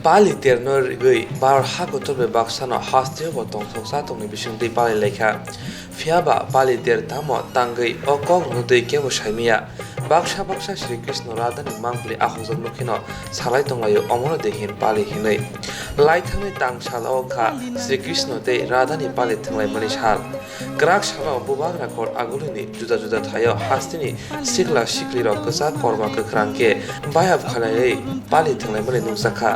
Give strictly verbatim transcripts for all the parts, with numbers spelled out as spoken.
Pali terno rigwi Bharat hakotor bai baksano hasteo bo tongthok chatokni bisingtwi pali laikha. Phiyaba pali ter tamo tangwi o kokrokno twi kebo saimiya. Baksa baksa Sri Krishna Radhani mangpili ahokjak nukhino salai tonglaio omono de hin pali hinwi. Laithangni tang salo kha Sri Krishna tei Radhani pali thwnglaimani sal. Kwrak salo bubagra kor agulini juda juda thaio hasteni sikla siklirok kwchak korma kwkhrang khe bayap khlaiwi pali thwnglaimani nukjakha.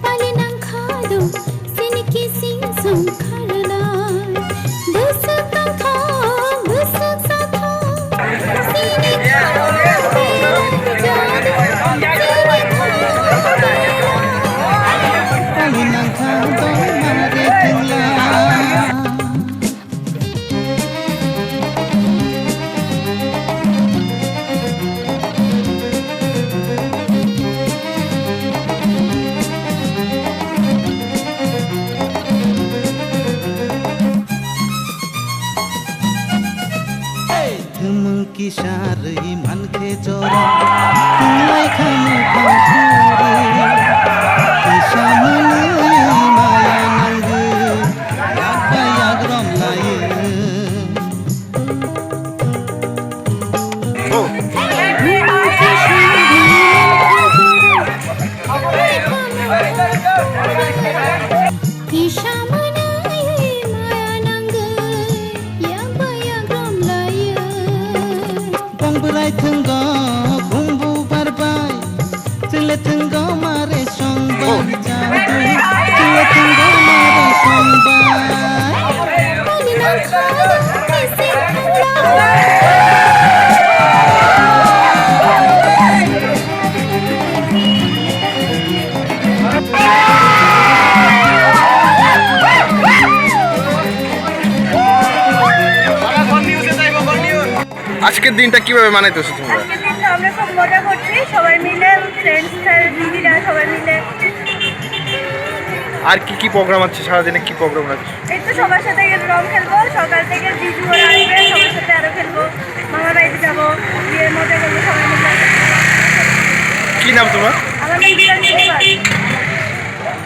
Pali nangkha do sini kising song kharnai. Bwswk tongthok, bwswk sathok, sini kharnai. Pali nangkha do mare thwngla. Thumung kisa rwi mankhe jora, tunglai kha mukhang khuri. Kisa mwnwi maya nangwi, yak bai yak rom lai. Bong bwrai thwngo khumbu barbai, chwle thwngo mare songbai jadu, chwle thwngo mare songbai. আজকের দিনটা কিভাবে মানাইতেছো তোমরা? আজকের দিনটা আমরা খুব মজা করছি, সবাই মিলে, ফ্রেন্ডস, দিদিরা সবাই মিলে। আর কি কি প্রোগ্রাম আছে সারাদিনে, কি প্রোগ্রাম রাখছো? এই তো সবার সাথে গিয়ে রং খেলবো, সকাল থেকে জিজু ওরা আসবে, সবার সাথে আরো খেলবো, মামার বাড়িতে যাবো, গিয়ে মজা করবো সবাই মিলে। কি নাম তোমার? আমার নাম গীতাঞ্জলি পাল।